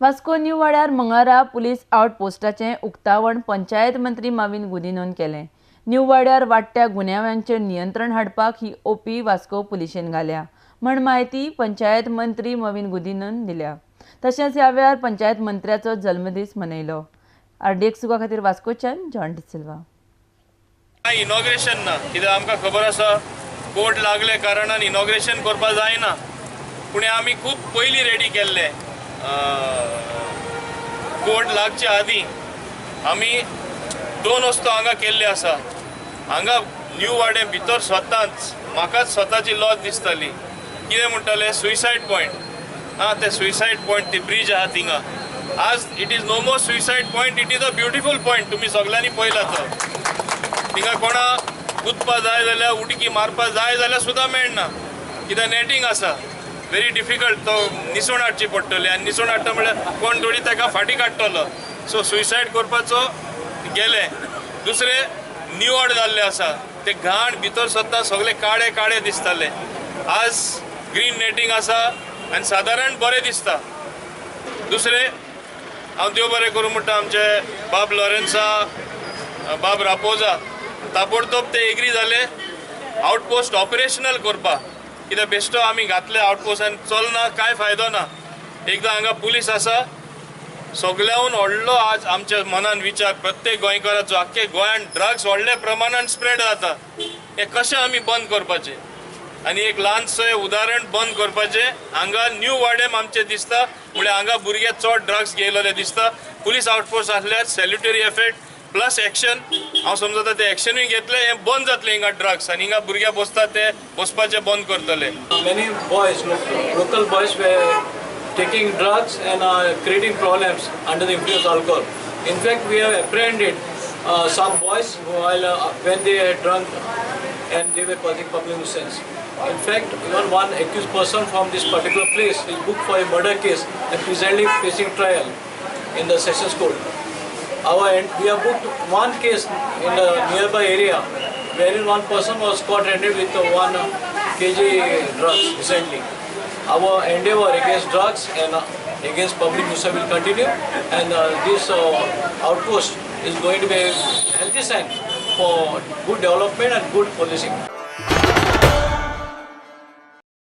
Vasco new वाड्यार मंगळारा police आउटपोस्टाचें उक्तावण पंचायत मंत्री माविन गुदिन्होन केलें. न्यू वाड्यार वाडट्या गुन्यांवांचेर नियंत्रण हाडपाक ही ओपी वास्को पुलिशेन घाल्या म्हण म्हायती पंचायत मंत्री माविन गुदिन्होन दिल्या. तशेंच ह्या वेळार पंचायत मंत्र्याचो जल्मदीस मनयलो. आरडीएक्स युगा खातीर वास्कोच्यान जॉन डिसिल्वा. इनॉग्रेशन ना कित्याक आमकां खबर आसा कोर्ट लागले कारणान इनॉग्रेशन करपाक जायना, पूण आमी खूब पयलीं रेडी केल्ले. कोर्ट लागचे आदी आमी दोन वस्तू हांगा केल्ले आसा. हांगा न्यू वाडे भितर स्वताच म्हाकाच स्वताची लॉज दिसताली. कितें म्हणटाले सुयसायड पॉयंट, आं ते सुयसायड पॉयंट ती ब्रीज आहा थिंगा. आज it is no more suicide point, it is a beautiful point. तुमी सगळ्यांनी पळयला तो. थिंगा कोणा कुदपा जाय जाल्यार उडकी मारपा जाय जाल्यार सुद्दां मेळना, कित्याक नॅटींग आसा. व्हेरी डिफिकल्ट, तो निसण हाडची पडटली आनी निसण हाडटा म्हळ्यार कोण थोडी ताका फाटी काडटलो. सो सुयसायड करपाचो गेले. दुसरें निवड जाल्लें आसा, ते घाण भितर सरता सगळे काळे काळे दिसताले. आज ग्रीन नॅटींग आसा आनी सादारण बरें दिसता. दुसरें हांव देव बरें करूं म्हणटा आमचे बाब लॉरेन्सा, बाब रापोजा ताबडतोब ते एग्री जाले आउटपोस्ट ऑपरेशनल करपाक. कित्याक बेश्टो आमी घातले आउटपोस्ट आनी चलना, कांय फायदो ना. एकदां हांगा पुलीस आसा. सगळ्याहून व्हडलो आज आमच्या मनान विचार प्रत्येक गोंयकाराचो, आख्खे गोंयांत ड्रग्स व्हडल्या प्रमाणान स्प्रेड जाता, हें कशें आमी बंद करपाचें. आनी एक ल्हानशें उदाहरण बंद करपाचें हांगा न्यू वाडेम आमचें दिसता, म्हळ्यार हांगा भुरगे चड ड्रग्स घेयलेले दिसता. पुलीस आउटपोस्ट आसल्यार सॅल्युटरी एफेक्ट प्लस एक्शन, हांव समजता ते एक्शनूय घेतले, हें बंद जातलें हिंगा ड्रग्स आनी हिंगा भुरगे बसता ते बसपाचें बंद करतले. Many boys, local boys were taking drugs and creating problems under the influence of alcohol. In fact, we have apprehended some boys while when they had drunk and they were causing public nuisance. In fact, even one accused person from this particular place is booked for a murder case and presently facing trial in the Sessions Court. We have booked one case in the nearby area wherein one person was caught red-handed with 1 kg drugs recently. Our endeavor against drugs and against public nuisance will continue, and this outpost is going to be a healthy sign for good development and good policing.